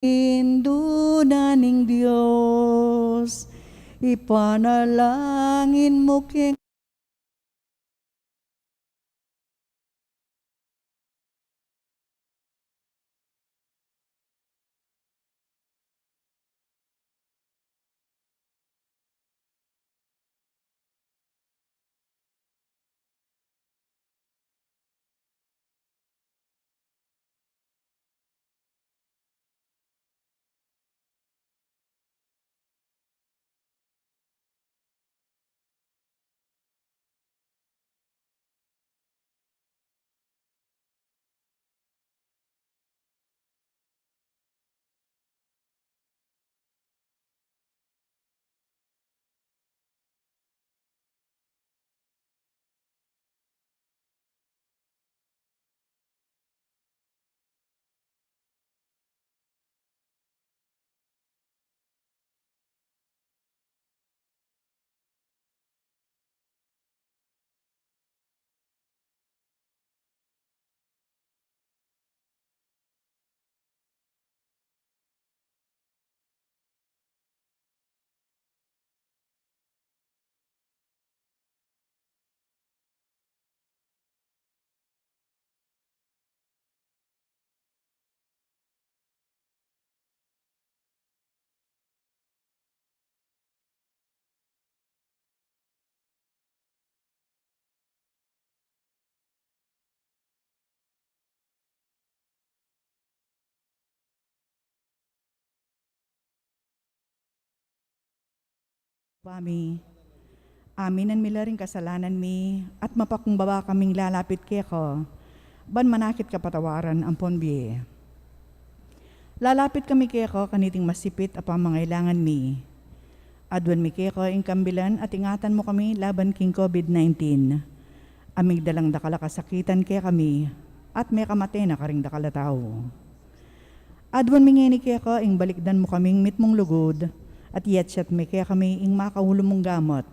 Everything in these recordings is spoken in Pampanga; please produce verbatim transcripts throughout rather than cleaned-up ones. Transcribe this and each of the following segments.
Indu na ning Dios, ipanalangin mu keng Bami, aminan mi la ring kasalanan mi, at mapakumbaba kaming lalapit keka, ban manakit kapatawaran ampon bie. Lalapit kami keka kaniting masipit a pamangailangan mi. Aduan mi keka ing kambilan at ingatan mu kami laban king COVID nineteen. A migdalang dakal a kasakitan kekami, at mekamate na karing dakal a tau. Aduan mi ngeni keka ing balikdan mu kaming mitmung lugud, at iyatyat mi kekami ing makaulu mung gamat.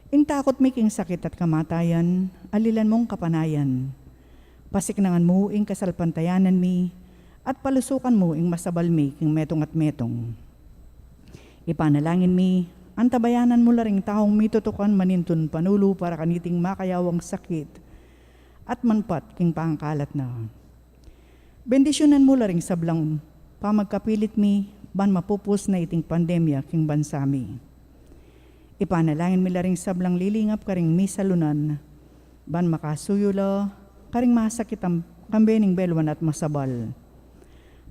Ing takut mi king sakit at kamatayan, alilan mung kapanayan. Pasiknangan mu ing kasalpantayanan mi, at palusukan mu ing masabal mi king metung at metung. Ipanalangin mi, antabayanan mu la ring taung mitutukan manintun panulu para kaniting makayawang sakit, at manpat king pangakalat na. Bendisyunan mu la ring sablang pamagkapilit mi, ban mapupus na iting pandemya king bansa mi. Ipanalangin mi la ring sablang lilingap karing misalunan, ban makasuyu la karing masakit a kambe ning beluan at masabal.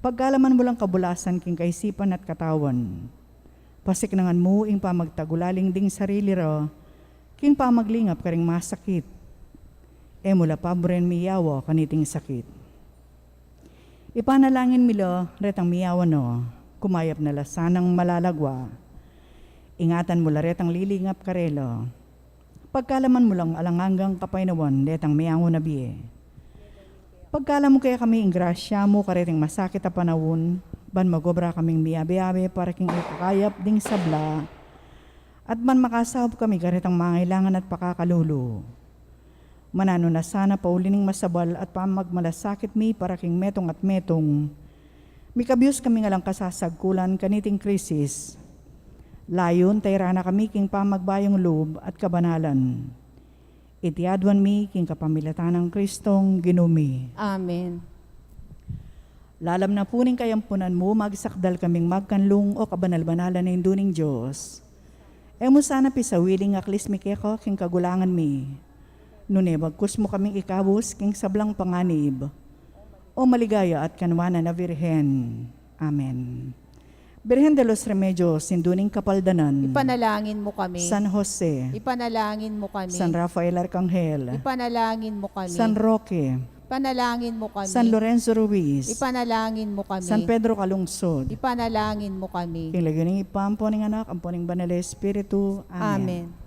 Pagkalaman mu lang kabulasan king kaisipan at katawan. Pasiknangan mu ing pamagtagulaling ding sarili ra king pamaglingap karing masakit. E mu la paburen miyawa kaniting sakit. Ipanalangin mi la retang miyawa na, kumayap na la sanang malalagwa. Ingatan mu la retang lilingap karela. Pagkalaman mu lang alang anggang kapaynawan detang miyawa na bie. Pagkalam mu kekami ing grasya mu kareting masakit a panaun, ban magobra kaming miyabe-abe para king ikakayap ding sabla, at ban makasaup kami karetang mangailangan at pakakalulu. Mananu na sana pauli ning masabal at pamagmalasakit mi para king metung at metung. Mikabyus kami ngan lang kasasagkulan kaniting krisis. Layun, tayra na kami king pamagbayung lub at kabanalan. Iti aduan mi king kapamilatan nang Kristong Ginu mi. Amen. Lalam na pu ning kayampunan mu, magsakdal kaming magkanlung, o kabanal-banalan a Indu ning Dios. E mu sana pisawili ing aklis mi keka king kagulangan mi, nune bagkus mu kaming ikabus king sablang panganib, O maligaya at kanwanan a Birhen. Amen. Birhen de los Remedios, Indu ning Kapaldanan. Ipanalangin mu kami. San Jose. Ipanalangin mu kami. San Rafael Arcangel. Ipanalangin mu kami. San Roque. Ipanalangin mu kami. San Lorenzo Ruiz. Ipanalangin mu kami. San Pedro Calungsod. Ipanalangin mu kami. King lagyu ning Ibpa, ampo ning Anak, ampo ning Banal a Espiritu. Amen. Amen.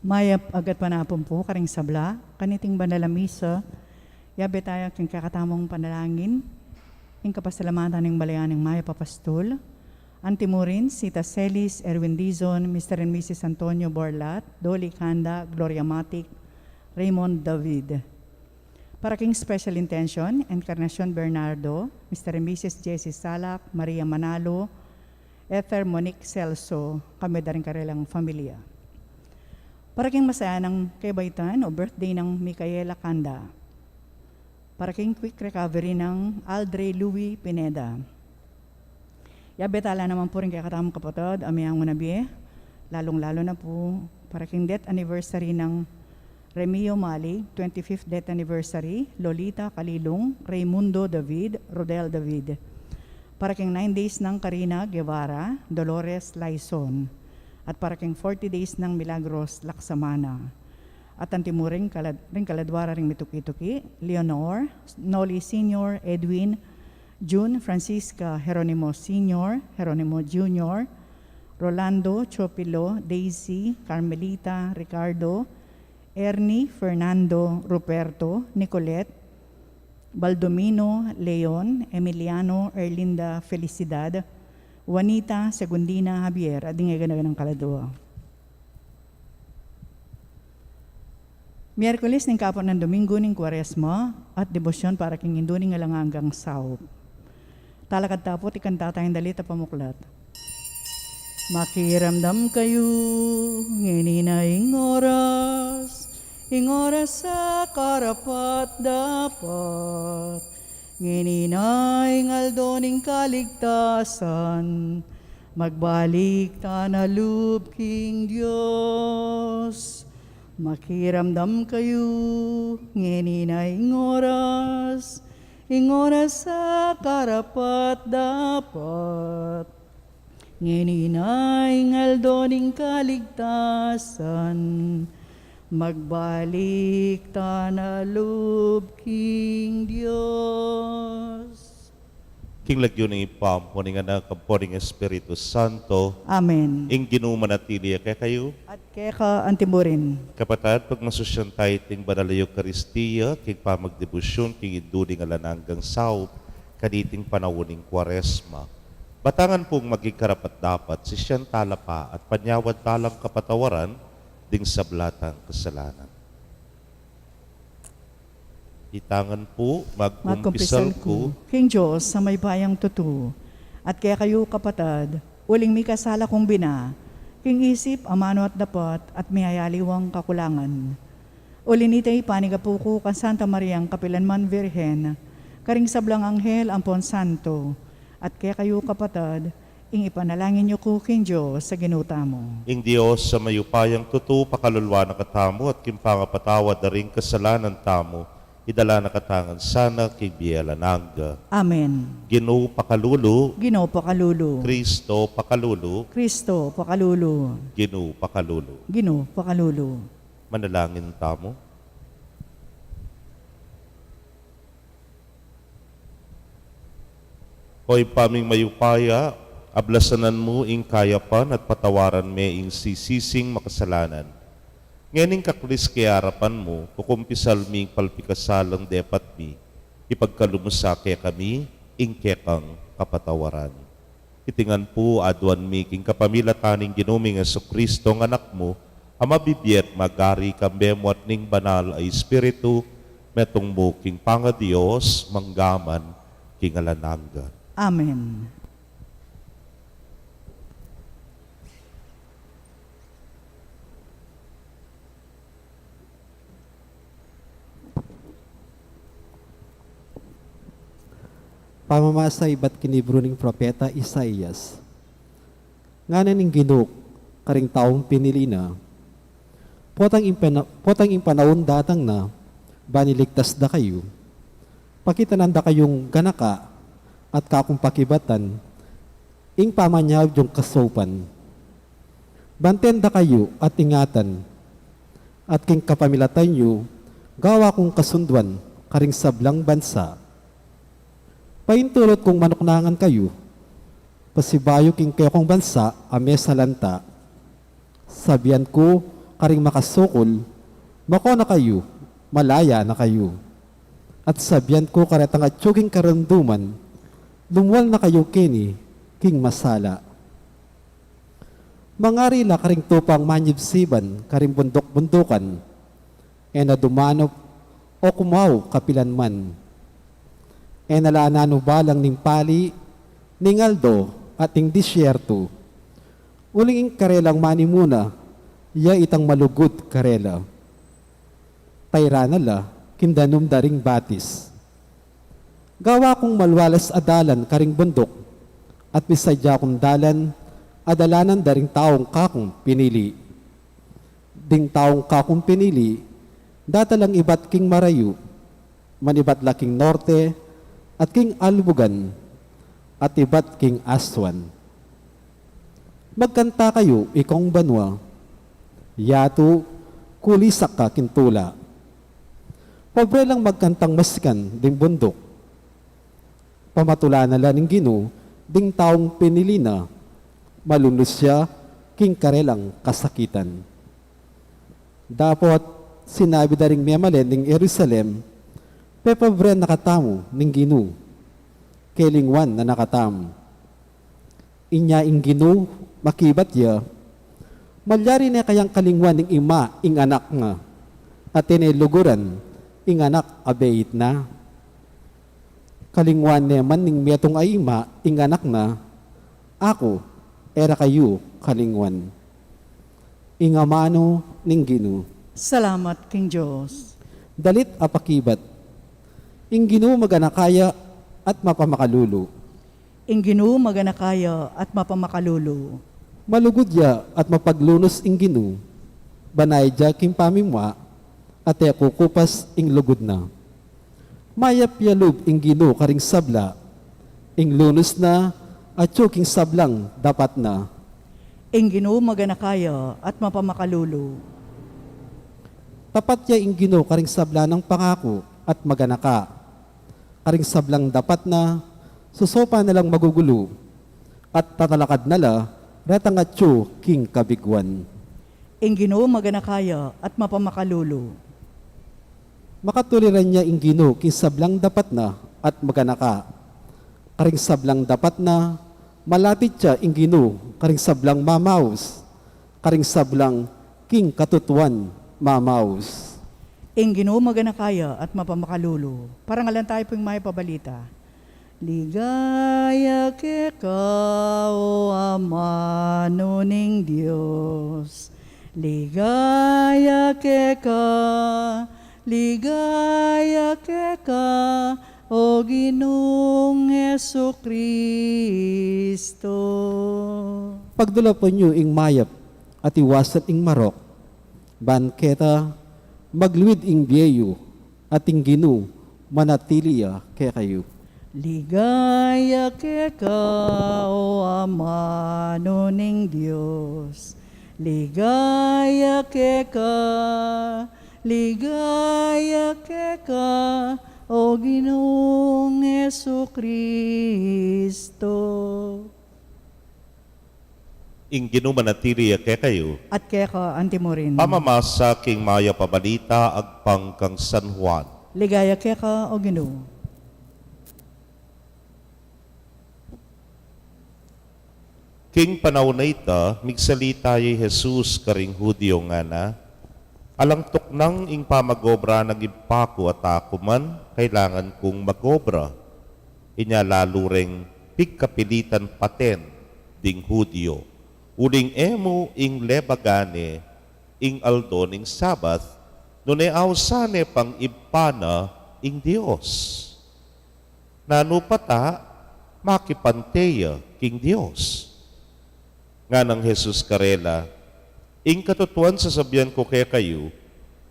Mayap a gatpanapun pu karing sabla, kaniting banal a misa, yabe taya king kekatamung panalangin, ing kapasalamatan ning balayan ning mayap a pastul, antimurin, Sita Celis Erwin Dizon, Mister and Missus Antonio Borlat, Dolly Canda, Gloria Matic, Raymond David. Para king special intention, Encarnacion Bernardo, Mister and Missus Jessie Salak, Maria Manalo, Ether Monique Celso, kami da ring karelang familia. Para king masayanang kebaitan o birthday nang Micaela Canda. Para king quick recovery nang Aldre Louis Pineda. Yabe tala naman pu ring kekatamung kapatad a meangu na bie, lalung-lalu na pu para king death anniversary nang Remio Mali, twenty-fifth death anniversary, Lolita Kalilung, Raymundo David, Rodel David. Para king nine days nang Karina Guevara, Dolores Laison. At para king forty days nang Milagros Laksamana. At antimu ring kalad-, ring kaladua ra ring mituki-tuki, Leonor, Noli Senior, Edwin, June, Francisca, Jeronimo Senior, Jeronimo Junior, Rolando, Chopilo, Daisy, Carmelita, Ricardo, Ernie, Fernando, Ruperto, Nicolette, Baldomino, Leon, Emiliano, Erlinda, Felicidad, Juanita, Segundina, Javier, at ding e gana-ganang kaladua. Miyerkules ning kaput nang Domingo ning Kuaresma at debosyon para king Indu ning alang anggang saup. Talakad ta pu at ikanta taya ing dalit a pamuklat. Makiramdam kayu, ngeni na ing oras, ing oras a karapat-dapat, ngeni na ing aldo ning kaligtasan, magbalik ta na lub king Dios. Makiramdam kayu, ngeni na ing oras, ing oras a karapat-dapat, ngeni na ing aldo ning kaligtasan, magbalik ta na lub king Dios. King lagyu ning Ibpa, ampo ning Anak, ampo ning Espiritu Santo. Amen. Ing Ginu manatili ya kekayu. At keka antimurin. Kapatad, pagmasusyan taya iting banal a Eukaristia king pamagdebosyon king Indu ning alang anggang saup kaniting panaun ning Kuaresma. Batangan pung maging karapat-dapat, sisian tala pa at panyawad talang kapatawaran ding sabla tang kasalanan. Itangan pu, magkumpisal ku king Dios a mayupayang tutu, at kekayu kapatad, uling mikasala kung bina, king isip, amanu at dapat, at miyayaliwang kakulangan. Uli nita, ipanigapu ku kang Santa Mariang kapilanman Virgen, karing sablang anghel ampon santo, at kekayu kapatad, ing ipanalangin yu ku king Dios a Ginu tamu. Ing Dios a mayupayang tutu pakalulu na katamu at king pangapatawad da ring kasalanan tamu, idala na katamu ngan sana king bie alang angga. Amen. Ginu pakalulu. Ginu pakalulu. Kristo pakalulu. Kristo pakalulu. Ginu pakalulu. Ginu pakalulu. Manalangin tamu. O Ibpa ming mayupaya, ablasanan mu ing kayapan at patawaran me ing sisising makasalanan. Ngening kaklis ke arapan mu, kukumpisal mi ing palpikasalang depat mi, ipagkalub mu sa kekami ing kekang kapatawaran. Iti ngan pu aduan mi king kapamilatan ning Ginu ming Jesucristo a Anak mu, a mabibie at magari kambe mu at ning Banal a Espiritu, metung mu king pangaDios, mangga man king alang angga. Amen. Pamamasa ibat king libru ning propeta Isaias. Ngana ning Ginu karing taung pinili na, potang ing pana-, potang ing panaun datang na, ban iligtas da kayu. Pakitanan da kayung ganaka at kakung pakibatan ing pamanyawad yung kasaupan. Banten da kayu at ingatan, at king kapamilatan yu, gawa kung kasunduan karing sablang bansa. Paintulut kung manuknangan kayu, pasibayu king kekong bansa a mesalanta. Sabian ku, karing makasukul, "Mako na kayu, malaya na kayu." At sabian ku karetang atyu king karanduman, "Lumwal na kayu keni king masala." Mangari la karing tupang manyibsiban karing bunduk-bundukan, e na dumanup o kumaw kapilan man. E na la nanu balang ning pali, ning aldo, at ning disyertu. Uling ing karelang manimuna, ya itang malugud karela. Tayran na la king danum da ring batis. Gawa kung malwalas a dalan karing bunduk, at misadya kung dalan a dalanan da ring taung kakung pinili. Ding taung kakung pinili, dadalang ibat king marayu, manibat la king norte, at king albugan, at ibat king aswan. Magkanta kayu, ikong banua, yatu, kulisak ka king tula. Pobre lang magkantang masikan ding bunduk. Pamatula na la ning Ginu ding taung pinili na, malunus ya king karelang kasakitan. Dapot sinabi da ring memalen ning Jerusalem, "Pepabren na katamu ning Ginu, kelingwan na na katamu." Inya ing Ginu makibat ya, "Malyari ne kayang kalingwan ning ima ing anak na, at e ne luguran ing anak a beit na? Kalingwan ne man ning metung a ima ing anak na, aku, e ra kayu kalingwan." Ing amanu ning Ginu. Salamat king Dios. Dalit a pakibat. Ing Ginu maganaka ya at mapamakalulu. Ing Ginu maganaka ya at mapamakalulu. Malugud ya at mapaglunus ing Ginu. Banayad ya king pamimua, at e kukupas ing lugud na. Mayap ya lub ing Ginu karing sabla, ing lunus na atyu king sablang dapat na. Ing Ginu maganaka ya at mapamakalulu. Tapat ya ing Ginu karing sabla nang pangaku at maganaka. Karing sablang dapat na, susopan na lang magugulu, at tatalakad na la retang atyu king kabiguan. Ing Ginu maganaka ya at mapamakalulu. Makatuliran ya ing Ginu king sablang dapat na at maganaka. Karing sablang dapat na, malapit ya ing Ginu karing sablang mamaus, karing sablang king katutuan mamaus. Ing Ginu maganaka ya at mapamakalulu. Parangalan tayu pu ing mayap a balita. Ligaya keka, o amanu ning Dios. Ligaya keka, ligaya keka, o Ginung Jesucristo. Pagdulapun yu ing mayap at iwasan ing marok, ban keta magluid ing bie yu, at ing Ginu manatili ya kekayu. Ligaya keka, o amanu ning Dios. Ligaya keka, ligaya keka, o Ginung Jesucristo. Ing Ginu manatili ya kekayu. At keka antimurin. Pamamasa king mayap a balita agpang kang San Juan. Ligaya keka, o Ginu. King panaun a ita, migsalita ya i Jesus karing Judio, ngana, "Alang tuknang ing pamag-obra nang Ibpa ku at aku man kailangan kung mag-obra." Inya lalu reng pigkapilitan paten ding Judio, uling e mu ing lebagan ne ing aldo ning Sabat, nune ausan ne pang Ibpa na ing Dios. Nanu pa ta, makipante ya king Dios? Nganang Jesus karela, "Ing katutuan sasabian ku kekayu,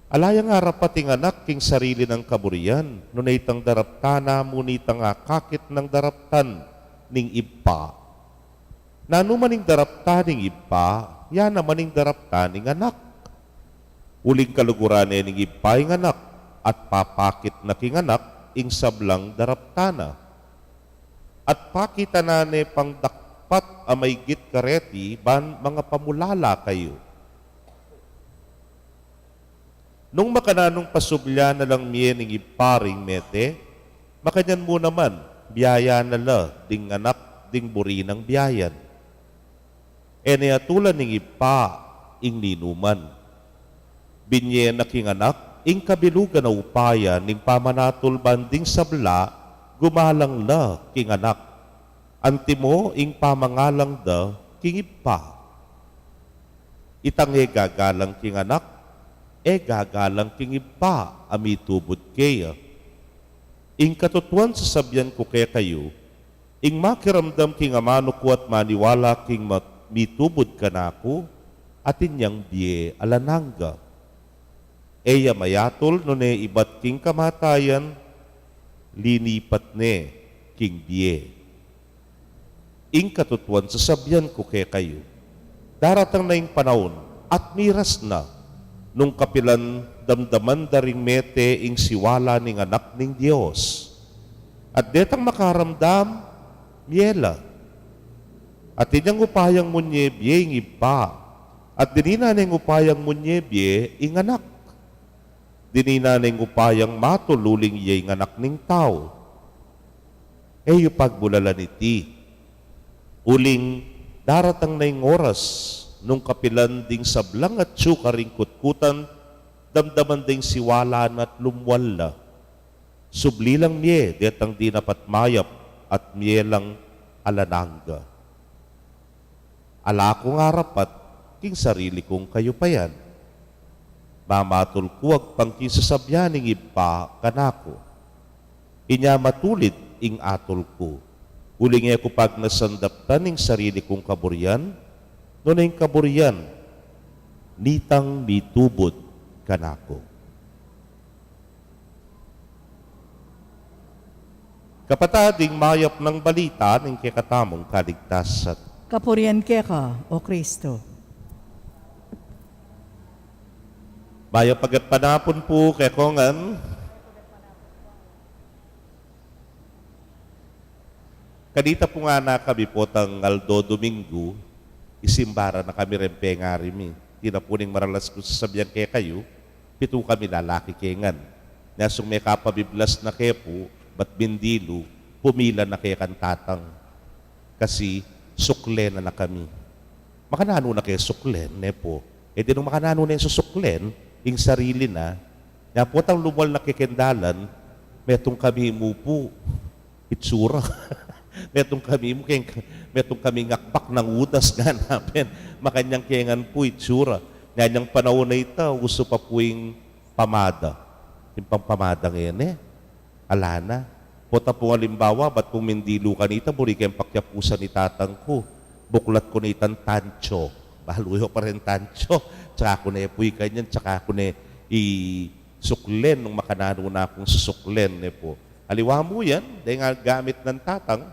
ala yang arapat ing Anak king sarili nang kaburian, nune itang daraptan na mu nitang akakit nang daraptan ning Ibpa. Nanu man ing daraptan ning Ibpa, ya naman ing daraptan ning Anak. Uling kaluguran ne ning Ibpa ing Anak, at papakit na king Anak ing sablang daraptan na. At pakit na ne pang dakpat a maigit kareti ban mangapamulala kayu." Nung makananung pasublan na lang mie ning Ibpa ring mete, makanyan mu naman, biayan na la ding anak ding buri nang biayan. E ne atulan ning Ibpa ing ninuman. Binye na king anak ing kabilugan a upaya ning pamanatul ban ding sabla gumalang la king anak, antimo ing pamangalang da king Ibpa. Itang e gagalang king anak, e gagalang king Ibpa a mitubud keya. Ing katutuan sasabian ku kekayu, ing makiramdam king amanu ku at maniwala king mat-, mitubud kanaku, atin yang bie alang angga. E ya mayatul nune ibat king kamatayan, linipat ne king bie. Ing katutuan sasabian ku kekayu, daratang na ing panaun at miras na nung kapilan damdaman da ring mete ing siwala ning Anak ning Dios. At detang makaramdam, mie la. Atin yang upayang munye bie ing Ibpa, at dininan neng upayang munye bie ing Anak. Dininan neng upayang matul uling iya ing Anak ning Tau. E yu pagmulalan iti. Uling daratang na ing oras nung kapilan ding sablang atyu karing kutkutan, damdaman ding siwala na at lumwal la. Subli lang mie detang dinapat mayap at mie lang alang angga. Ala kung arapat king sarili kung kayupayan. Mamatul ku agpang king sasabian ning Ibpa kanaku. Inya matulid ing atul ku. Uling e ku pagnasan daptan ing sarili kung kaburian, nune ing kaburian nitang mitubud kanaku. Kapatad, ing mayap nang balita ning kekatamung kaligtasan. Kapurian keka, O Kristo. Mayap a gatpanapun pu kekongan. Kanita pu ngana kami potang aldo Domingo, isimba ra na kami reng pengari mi. Tina pu ning maralas kung sasabian kekayu, pitu kami lalaki ke ngan. Nya sung mekapabiblas na ke pu, bat mindilu, pumila na ke kang tatang. Kasi suklen na na kami. Makananu na ke suklen, ne pu? E di nung makananu ne susuklen, ing sarili na, nya potang lumwal na ke keng dalan, metung kami mu pu. Itsura. Metung kami mu keng, metung kami ngakbak nang udas ngana pin. Makanyan ke ngan pu itsura. Nya inyang panaun a ita, usu pa pu ing pamada. Ing pampamada ngeni, ala na. Pota pung alimbawa, bat kung mindilu kanita, buri keng pakiapusan i tatang ku. Buklat ku nitang tancho. Balu yu pa reng tancho. Tsaka ku ne pu ikanyan, tsaka ku ne isuklen nung makananu na kung susuklen, ne pu. Aliwa mu yan, deng gamit nang tatang,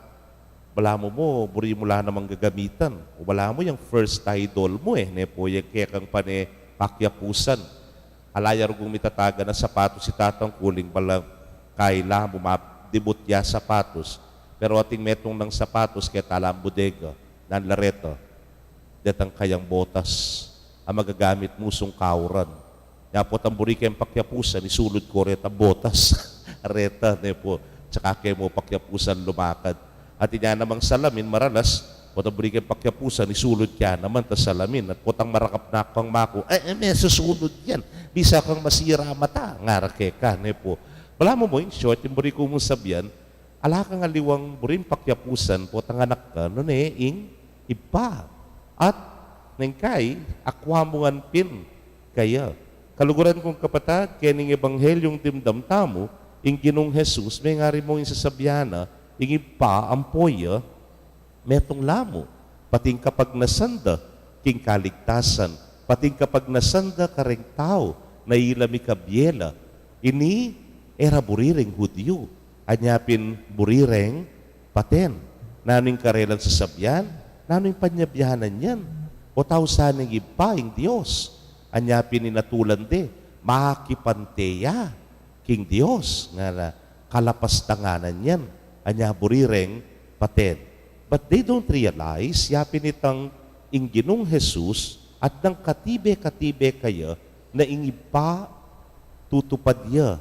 balamu mu, buri mu la namang gagamitan. O balamu yang first idol mu, e, ne pu, yang kekang pane pakiapusan. Ala ya rugung mitatagan a sapatus i tatang ku uling bala kaila mu madibut ya sapatus. Pero ating metung nang sapatus keta lang bodega, nanu la reta. Detang kayang botas a magagamit mu sung kauran. Nya potang buri keng pakiapusan, isulud ko retang botas. Reta, ne pu, tsaka ke mu pakiapusan lumakad. At inya namang salamin, maralas, potang buri keng pakiapusan, isulud ke naman ta salamin. At potang marakap na kang maku, e, e, me susulud yan. Bisa kang masira mata, ngara keka, ne pu. Balamu mu, in short, ing buri ku mung sabian, ala kang aliwang buring pakiapusan, potang anak ka, nune ing Ibpa. At neng kai, akwa mu ngan pin kaya. Kaluguran kung kapatad, kening ebanghelyung dimdam tamu, ing Ginung Jesus, mengari mung ing sasabian na, ing Ibpa ampo ya, metung la mu, pati ing kapagnasan da king kaligtasan, pati ing kapagnasan da kareng tau na ila mikabie la, ini e ra buri reng Judio, anya pin buri reng paten. Nanu ing karelang sasabian? Nanu ing panyabianan yan? O tau sana ing Ibpa, ing Dios. Anya pin ing atulan de, makipante ya king Dios, ngana, kalapas da ngana niyan, anya buri reng paten. But they don't realize, ya pin itang ing Ginung Jesus, at nang katibe-katibe kaya, na ing Ibpa, tutupad ya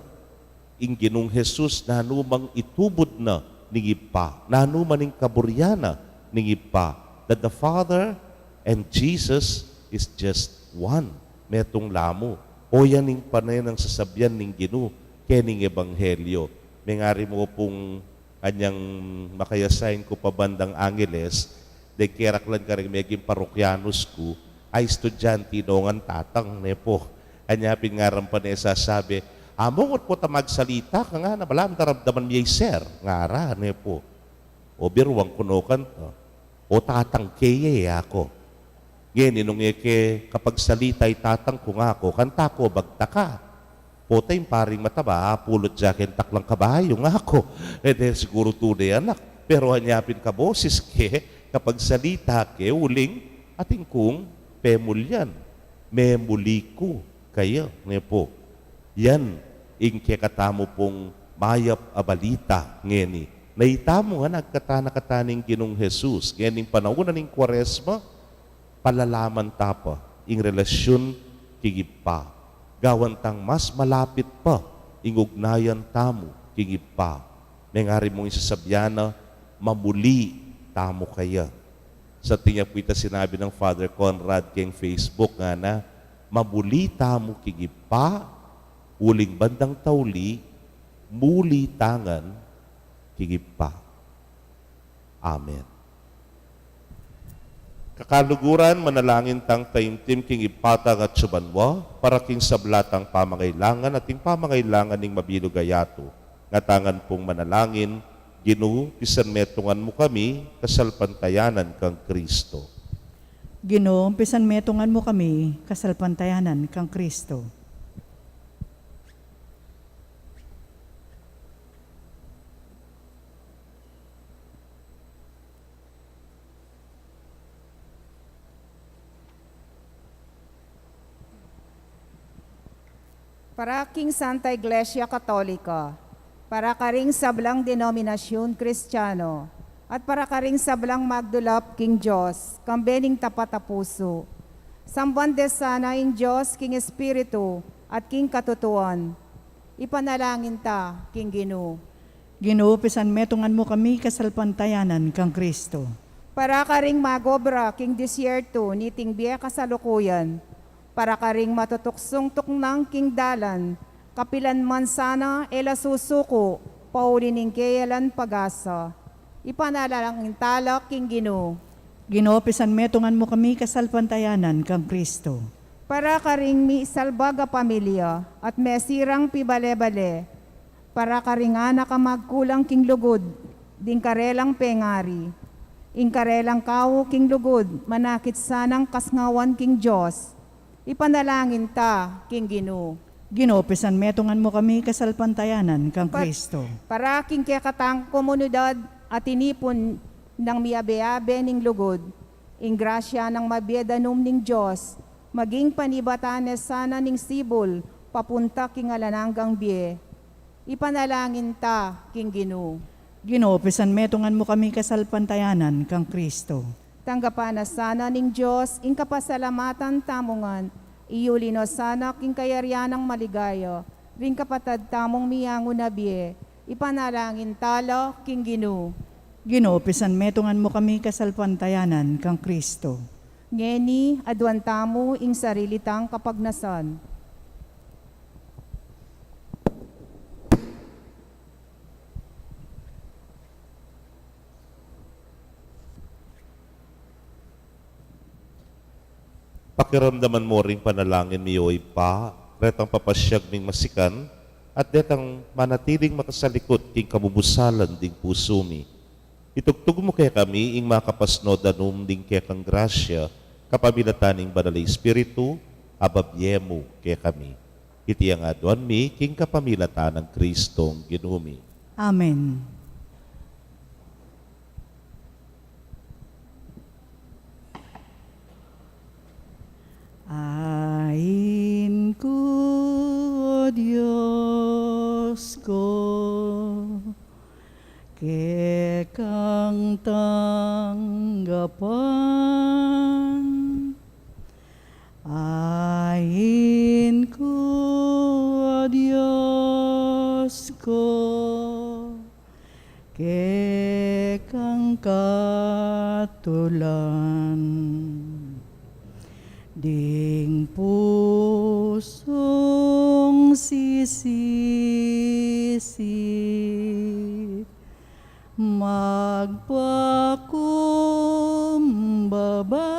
ing Ginung Jesus, nanu mang itubud na ning Ibpa, nanu man ing kaburyan na ning Ibpa, that the Father and Jesus is just one. Metung la mu. O yan ing pane nang sasabian ning Ginu kening ebanghelyo. Mengari mu pung anyang makayasain ku pa bandang Angeles, deng keraklan karing meging parokyanus ku, a estudyante no ngan tatang, ne pu. Anya pin ngaran pane sasabi, "Among ot pu ta magsalita ka," ngana, "balamu daramdaman mi ya i sir," ngara, ne pu. O biruan ku no kanita, "O tatang ke ye, aku." Ngeni nung e ke kapagsalita i tatang ku, ngaku, "Kanita ku, bagta ka." Pota ing paring mataba, "Apulot ya keng taklang kabayu," ngaku. E de siguru tune anak. Pero anya pin kaboses ke, kapagsalita ke, uling atin kung pemulyan. Memuli ku kaya, ne pu. Yan ing kekatamu pung mayap a balita ngeni. Na itamu ngan agkatan na kata ning Ginung Jesus ngening panaun na ning Kuaresma, palalaman ta pa ing relasyun king Ibpa. Gawan tang mas malapit pa ing ugnayan tamu king Ibpa. Mengari mung isasabian na, "Mamuli tamu kaya." Sa atin ya pu ita sinabi nang Father Conrad keng Facebook, ngana, "Mamuli tamu king Ibpa, uling bandang tauli, muli ta ngan king Ibpa." Amen. Kakaluguran, manalangin tang taimtim king Ibpa tang atsu banua, para king sabla tang pamangailangan at ing pamangailangan ning mabilug a yatu. Ngata ngan pung manalangin, Ginu, pisanmetungan mu kami kasalpantayanan kang Kristo. Ginu, pisanmetungan mu kami kasalpantayanan kang Kristo. Para king Santa Iglesia Katolika, para karing sablang denominasyun Kristiano, at para karing sablang magdulap king Dios, kambe ning tapat a pusu. Samban de sana ing Dios king Espiritu at king katutuan. Ipanalangin ta king Ginu. Ginu, pisanmetungan mu kami kasalpantayanan kang Kristo. Para karing magobra king disyerto niting bie kasalukuyan, para karing matutuksung tuknang king dalan, kapilan man sana e la susuku, pauli ning keya lang pag-asa. Ipanalangin ta la king Ginu. Ginu, pisanmetungan mu kami kasalpantayanan kang Kristo. Para karing misalbag a pamilya at mesirang pibale-bale, para karing anak a magkulang king lugud ding karelang pengari, ing karelang kau king lugud manakit sanang kasngawan king Dios, ipanalangin ta king Ginu. Ginu, pisanmetungan mu kami kasalpantayanan kang Kristo. Para king kekatang komunidad a tinipun nang miabe-abe ning lugud, ing grasya nang mabie danum ning Dios, maging panibatan ne sana ning sibul papunta king alang anggang bie. Ipanalangin ta king Ginu. Ginu, pisanmetungan mu kami kasalpantayanan kang Kristo. Tanggapan na sana ning Dios ing kapasalamatan tamu ngan, iyuli no sana king kayarian nang maligaya ring kapatad tamung miyangu na bie. Ipanalangin ta la king Ginu. Ginu, pisanmetungan mu kami kasalpantayanan kang Kristo. Ngeni, aduan tamu ing sarili tang kapagnasan. Pakiramdaman mu ring panalangin mi, o Ibpa, retang papasyag ming masikan, at detang manatiling makasalikut king kabubusalan ding pusu mi. Itugtug mu kekami ing makapasno danum ding kekang grasya, kapamilatan ning Banal a Espiritu, a babie mu kekami. Iti ing aduan mi king kapamilatan nang Kristong Ginu mi. Amen. Ain ku, o Dios ku, kekang tanggapan. Ain ku, o kekang katulan. Ding pusung sisisi, magpakumbaba,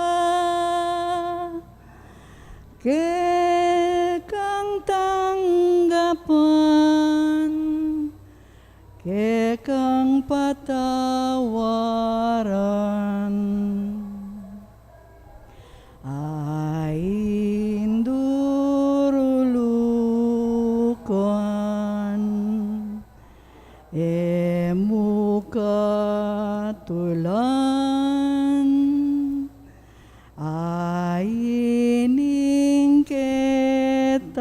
kekang tanggapan, kekang patawaran. Ain durulukan, e mu katulan, ain ing ketasan,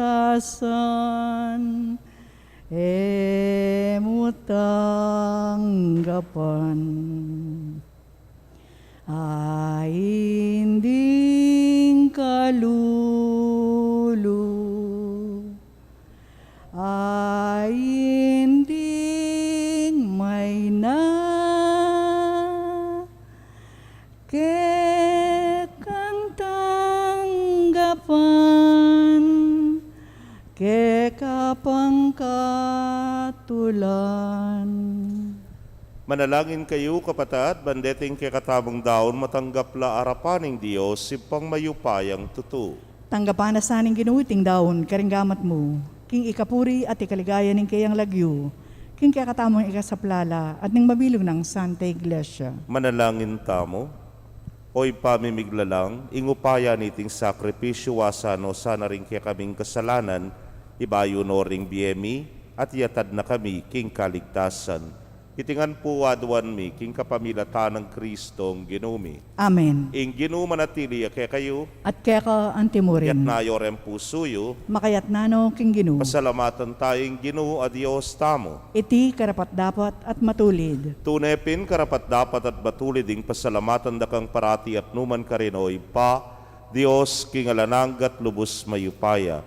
e mu tanggapan. Ain ding kalulu, ain ding maina, kekang tanggapan, keka pang katulan. Manalangin kayu, kapatad, ban deting kekatamung daun matanggap la arapan ning Dios, Ibpang mayupayang tutu. Tanggapan na sa ning Ginu iting daun karing gamat mu, king ikapuri at ikaligaya ning keyang lagyu, king kekatamung ikasaplala at ning mabilug nang Santa Iglesia. Manalangin tamu. O Ibpa mi miglalang, ing upaya niting sakripisyu asahan no sana ring kekaming kasalanan, ibayu no ring bie mi, at iatad na kami king kaligtasan. Iti ngan pu aduan mi king kapamilatan nang Kristong Ginu mi. Amen. Ing Ginu manatili ya kekayu. At keka anti mu rin. Itas yu ring pusu yu. Makaitas no king Ginu. Pasalamatan taya ing Ginu a Dios tamu. Iti karapat-dapat at matulid. Tune pin karapat-dapat at matulid ing pasalamatan da kang parati at nukarin man, O Ibpa, Dios king alang angga at lubus mayupaya.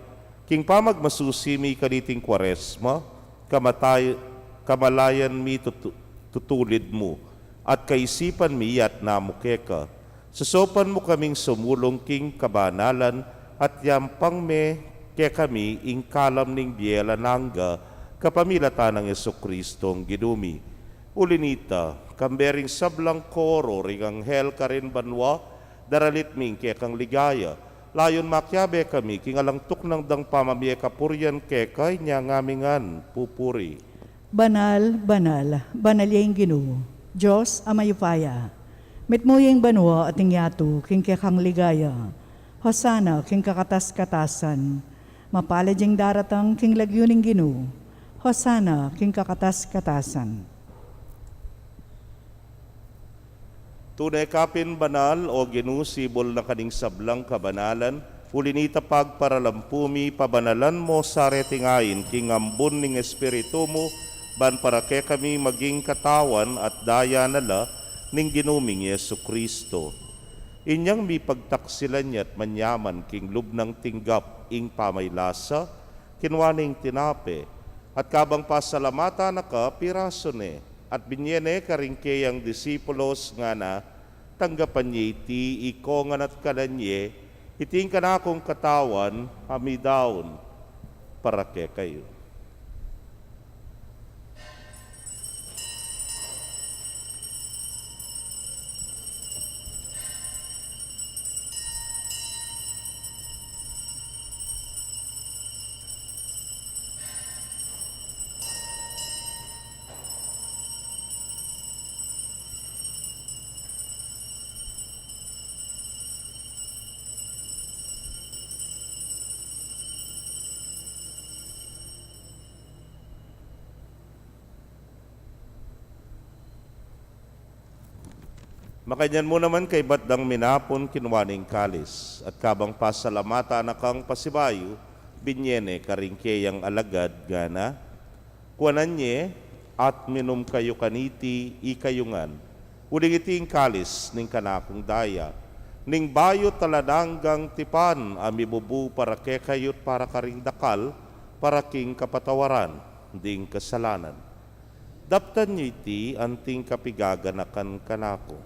King pamagmasusi mi kaniting Kuaresma, kamatay-, kamalayan mi tutu-, tutulid mu, at kaisipan mi iyatas mu keka. Sasaupan mu kaming sumulung king kabanalan, at yampang me kekami ing kalam ning bie alang angga, kapamilatan nang Jesucristong Ginu mi. Uli na nita, kambe ring sablang koro ring anghel karin banua, daralit mi ing kekang ligaya, layun makiabe kami king alang tuknang dang pamamie kapurian keka, inya ngan mi ngan pupuri. Banal, banal, banal ya ing Ginu, Dios a mayupaya. Mitmu ya ing banua at ing yatu king kekang ligaya. Hosana king kakatas-katasan. Mapalad ya ing daratang king lagyu ning Ginu. Hosana king kakatas-katasan. Tune ka pin banal, O Ginu, sibul na ka ning sablang kabanalan, uli na nita pagparalampu mi, pabanalan mu sa reting ain king ambun ning Espiritu mu, ban para kekami maging katawan at daya na la ning Ginu ming Jesucristo. Inyang mipagtaksilan ya at manyaman king lub nang tinggap ing pamaylasa, kinua ne ing tinape, at kabang pasalamatan na ka, pirasu ne, at binie ne karing keyang disipulos, ngana: Tanggapan ye iti ikongan at kanan ye, iti ing kanakung katawan a midaun para kekayu. Makanyan mu naman kaybat dang minapun, kinua ne ing kalis, at kabang pasalamatan na kang pasibayu, binie ne karing keyang alagad, ngana: Kuanan ye at minum kayu kaniti ikayu ngan, uling iti ing kalis ning kanakung daya, ning bayu't alang anggang tipan a mibubu para kekayu at para karing dakal, para king kapatawaran. ding kasalanan. Daptan yu iti anting kapigaganakan kanaku.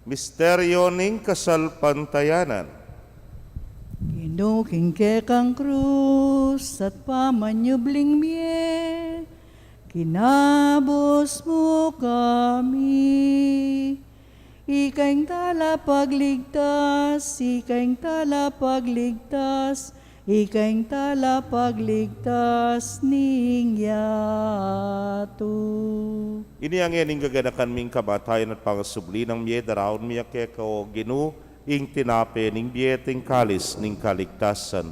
Misteryo ning kasalpantayanan. Ginu, king kekang krus at pamanyubling mie, kinabus mu kami. Ika ing talapagligtas, ika ing talapagligtas, ika ing talapagligtas ning yatu. Ini ing gaganakan ming kamatayan at pangasubli nang mie, daraun mi keka, o Ginu, ing tinape ning bie at ing kalis ning kaligtasan.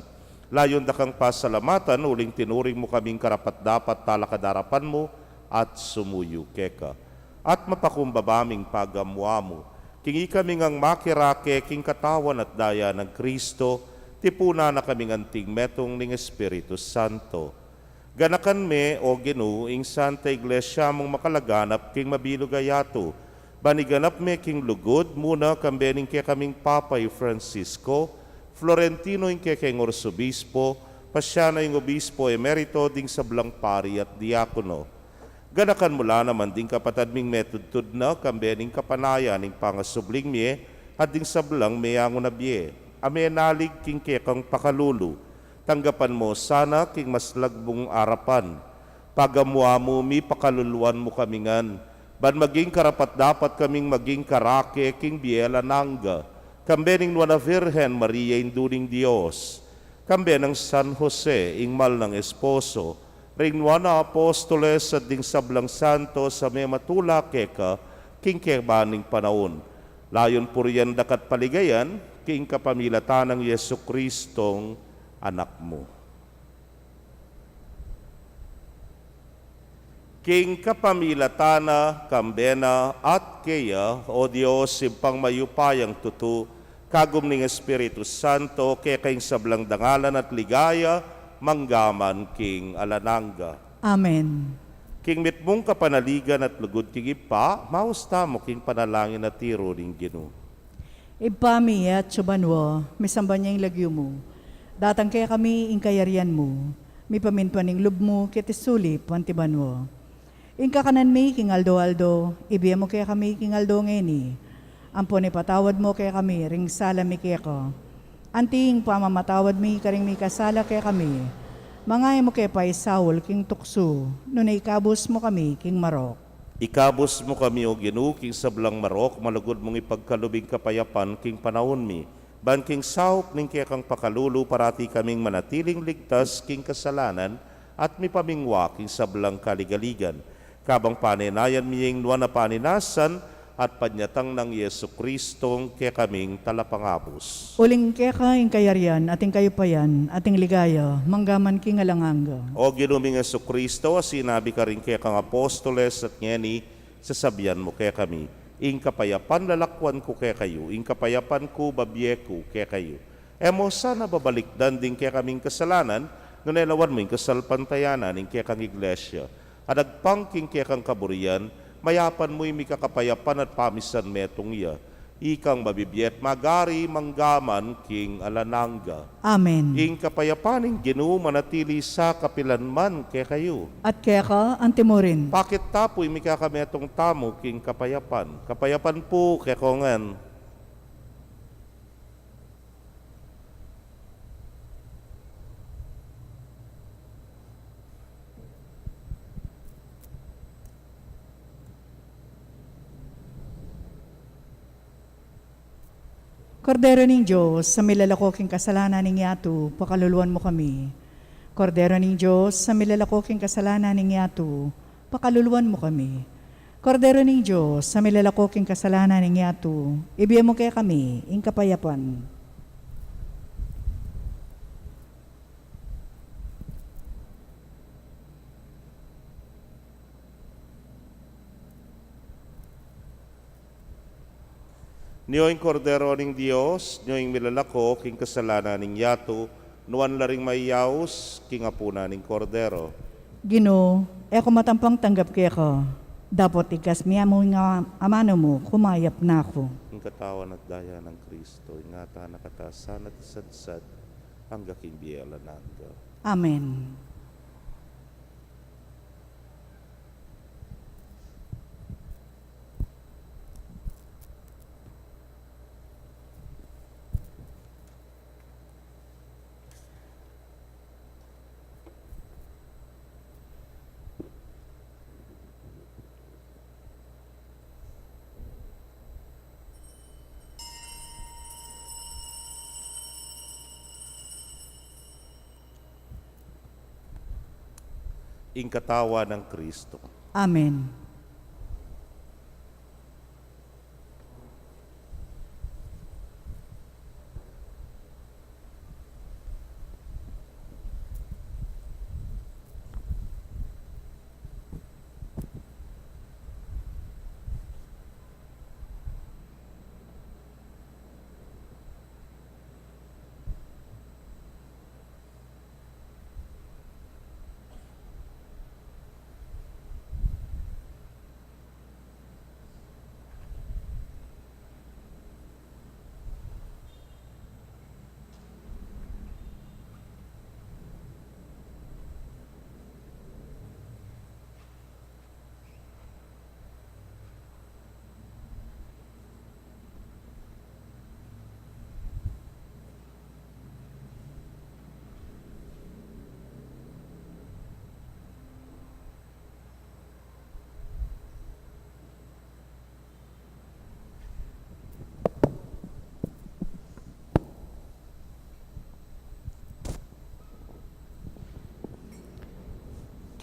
Layun da kang pasalamatan, uling tinuring mu kaming karapat-dapat talakad king arapan mu at sumuyu keka. At mapakumbaba ming pagamu-amu king ikami ngang makirake king katawan at daya nang Kristo, tipunan na kaming anting metung ning Espiritu Santo. Ganakan me, o Ginu, ing Santa Iglesia mung makalaganap king mabilug a yatu, ban iganap me king lugud, muna kambe ning kekaming Papa i Francisco, Florentino ing kekeng Arsobispo, Paciano ing Obispo Emerito, ding sablang pari at diakono. Ganakan mu la naman ding kapatad ming metudtud na kambe ning kapanayan ning pangasubling mie, at ding sablang meangu na bie a menalig king kekang pakalulu. Tanggapan mu sana king maslagbung arapan. Pagamu-amu mi, pakaluluan mu kami ngan, ban maging karapat-dapat kaming maging karake king bie alang angga, kambe ning Nuan a Virgen Maria, Indu ning Dios, kambe nang San Jose, ing mal nang esposo, ring nuan a apostoles, at ding sablang santos a mematula keka king keban ning panaun. Layun purian da ka at paligayan, king kapamilatan nang Jesucristong Anak mu. King kapamilatan na, kambe na, at keya, o Dios, Ibpang mayupayang tutu, kagum ning Espiritu Santo, keka ing sablang dangalan at ligaya, mangga man king alang angga. Amen. King mitmung kapanaligan at lugud king Ibpa, maus tamu king panalangin a tiru ning Ginu. Ibpa mi, atsu ka banua, misamban ya ing lagyu mu. Datang kekami ing kayarian mu. Mipamintuan ing lub mu keti sulip anti banua. Ing kakanan mi king aldo-aldo, ibie mu kekami king aldo ngeni. Ampon ipatawad mu kekami ring sala mi keka, anti ing pamamatawad mi karing mikasala kekami. Manga e mu ke paisaul king tuksu, nune ikabus mu kami king marok. Ikabus mu kami, o Ginu, king sablang marok, malugud mung ipagkalub ing kapayapan king panaun mi, ban king saup ning kekang pakalulu parati kaming manatiling ligtas king kasalanan at mipamingwa king sablang kaligaligan. Kabang panenayan mi ing nuan a paninasan at panyatang nang Jesucristong kekaming Talapangabus. Uling keka ing kayarian, at ing kayupayan, at ing ligaya, mangga man king alang angga. O Ginu ming Jesucristo, a sinabi karing kekang apostoles, at ngeni, sasabian mu kekami, ing kapayapan lalakwan ku kekayu, ing kapayapan ku babie ku kekayu. E mu sana babalikdan ding kekaming kasalanan, nune lawan mu ing kasalpantayanan ning kekang Iglesia. At agpang king kekang kaburian, mayapan mu ing mikakapayapan at pamisan metung ya. Ikang mabibie at magari mangga man king alang angga. Amen. Ing kapayapan ning Ginu manatili sa kapilan man kekayu. At keka anti murin. Pakit ta pu ing mikakametung tamu king kapayapan. Kapayapan pu kekongan. Kordero ning Dios, a milalako king kasalanan ning yatu, pakaluluan mu kami. Kordero ning Dios, a milalako king kasalanan ning yatu, pakaluluan mu kami. Kordero ning Dios, a milalako king kasalanan ning yatu, ibie mu kekami ing kapayapan. Nyo ing Kordero ning Dios, nyo ing milalako king kasalanan ning yatu, nuan la ring mayaus king apunan ning Kordero. Ginu, e ku matampang tanggap keka, dapot ikasmi mu ing amanu mu, kumayap na ku. Ing katawan at daya nang Kristo, ingatan na katasan at isadsad, angga king bie alang angga. Amen. Ing katawan nang Kristo. Amen.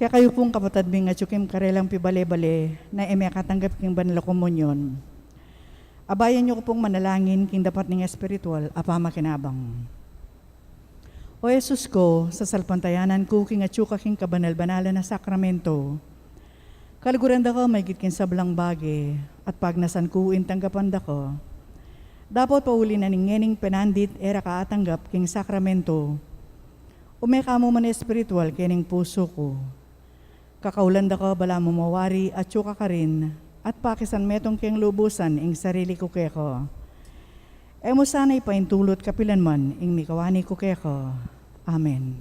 Kekayu pung kapatad ming atyu king karelang pibale-bale na e mekatanggap king banal a komunyon, abayan yu ku pung manalangin king dapat ning espiritual a pamakinabang. O Jesus ku, sasalpantayanan ku king atyu ka king kabanal-banalan a sakramento. Kaluguran da ka maigit king sablang bage, at pagnasan ku ing tanggapan da ka. Dapot pauli na ning ngening penandit e ra ka atanggap king sakramento, ume ka mu man espiritual kening pusu ku. Kakaulan da ka balamu mawari atyu ka karin, at pakisan metung keng lubusan ing sarili ku keka. E mu sana ipaintulut kapilan man ing mikawani ku keka. Amen.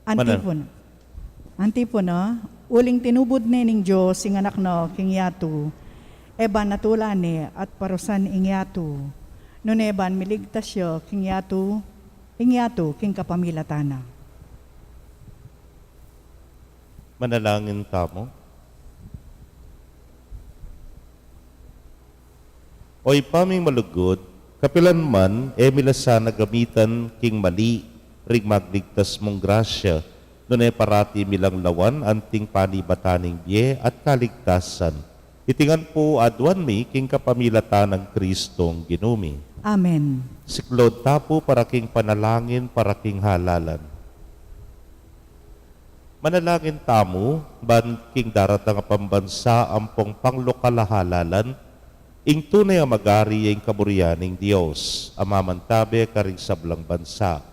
Mana- Antipon-, antipona, uling tinubud ne ning Dios ing Anak na king yatu, e ban atulan ne at parusan ing yatu, nune ban miligtas ya king yatu, ing yatu king kapamilatan na. Manalangin tamu. O Ibpa ming malugud, kapilan man e mi la sana gamitan king mali ring magligtas mung grasya, nune parati mi lang lawan anting panibatan ning bie at kaligtasan. Iti ngan pu aduan mi king kapamilatan nang Kristong Ginu mi. Amen. Siklaud ta pu para king panalangin para king halalan. Manalangin tamu ban king daratang a pambansa ampong panglokal a halalan, ing tune a magari ya ing kaburian ning Dios a mamantabe karing sablang bansa.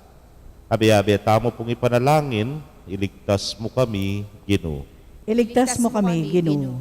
Abe-abe tamu pung ipanalangin, iligtas mu kami, Ginu. Iligtas mu kami, Ginu.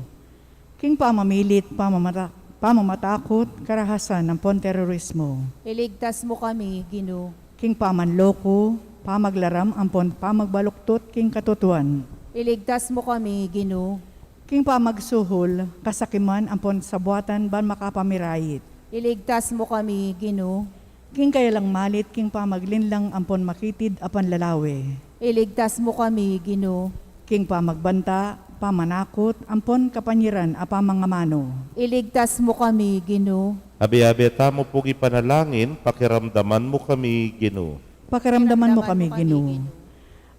King pamamilit, pamamata-, pamamatakut, karahasan ampon terorismo. Iligtas mu kami, Ginu. King pamanloko, pamaglaram ampon pamagbaluktot king katutuan. Iligtas mu kami, Ginu. King pamagsuhul, kasakiman ampon sabuatan ban makapamirait. Iligtas mu kami, Ginu. King kayalang malit king pamaglinlang ampon makitid a panlalawe. Iligtas mu kami, Ginu. King pamagbanta, pamanakut, ampon kapanyiran a pamangamanu. Iligtas mu kami, Ginu. Abe-abe tamu pung ipanalangin, pakiramdaman mu kami, Ginu. Pakiramdaman mu kami, Ginu.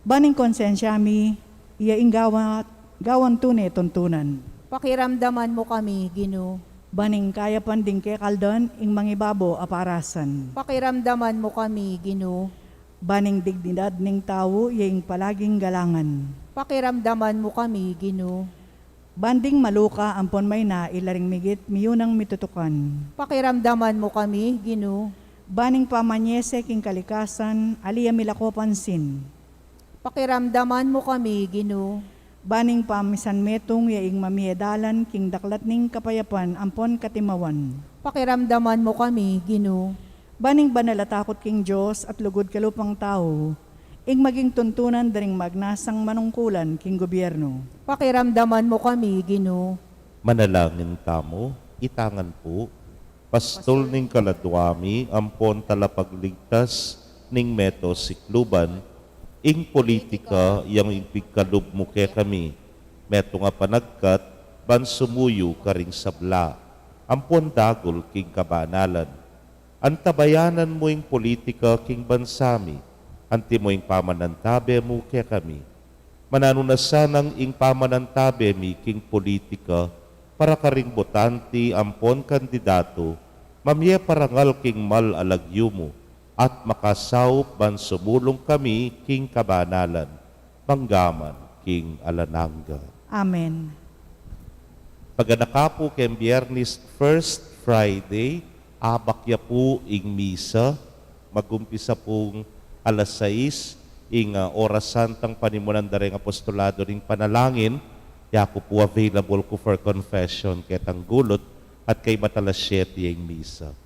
Ban ing konsensya mi, iya ing gawa, gawan tune tuntunan. Pakiramdaman mu kami, Ginu. Ban ing kayapan ding kekaldan, ing mangibabo a parasan. Pakiramdaman mu kami, Ginu. Ban ing dignidad ning tau, iya ing palaging galangan. Pakiramdaman mu kami, Ginu. Ban ding maluka ampon maina ila ring migit miyunang mitutukan. Pakiramdaman mu kami, Ginu. Ban ing pamanyese king kalikasan, ali a milako pansin. Pakiramdaman mu kami, Ginu. Ban ing pamisanmetung ya ing mamie dalan king daklat ning kapayapan ampon katimawan. Pakiramdaman mu kami, Ginu. Ban ing banal a takut king Dios at lugud kalupang tau, ing maging tuntunan da ring magnasang manungkulan king gobyerno. Pakiramdaman mu kami, Ginu. Manalangin tamu, itangan pu. Pastul ning kaladwa mi, ampon talapagligtas ning meto sikluban, ing politika yang ipigkalub mu kekami, metung a panagkat, ban sumuyu karing sabla, ampon dagul king kabanalan. Antabayanan mu ing politika king bansa mi, antimo ing pamanantabe mu kekami. Mananu na sanang ing pamanantabe mi king politika para karing botante ampon kandidatu, mamie parangal king mal a lagyu mu, at makasaup ban sumulung kami king kabanalan, manggaman king alang angga. Amen. Paganaka pu keng Biernis, First Friday, abak ya pu ing misa, magumpisa pung alas sais, ing, ah, oras santang panimunan da ring apostolado ning panalangin, yaku pu available ku for confession ketang gulut, at kaybat alas siyete ing misa.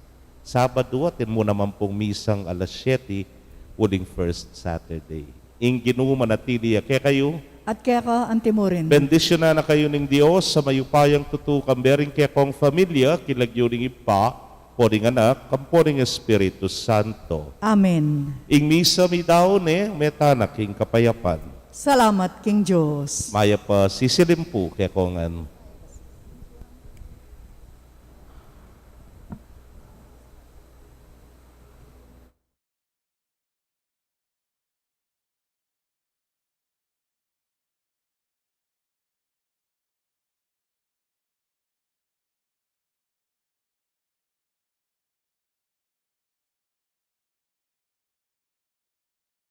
Sabadu, atin mu naman pung misang alas siyete, uling first Saturday. Ing Ginu manatili ya kekayu. At keka antimurin. Bendisyunan na kayu ning Dios a mayupayang tutu, kambe ring kekong familia, king lagyu ning Ibpa, ampo ning Anak, ampo ning Espiritu Santo. Amen. Ing misa midaun ne, meta na king kapayapan. Salamat king Dios. Mayap a sisilim pu kekongan.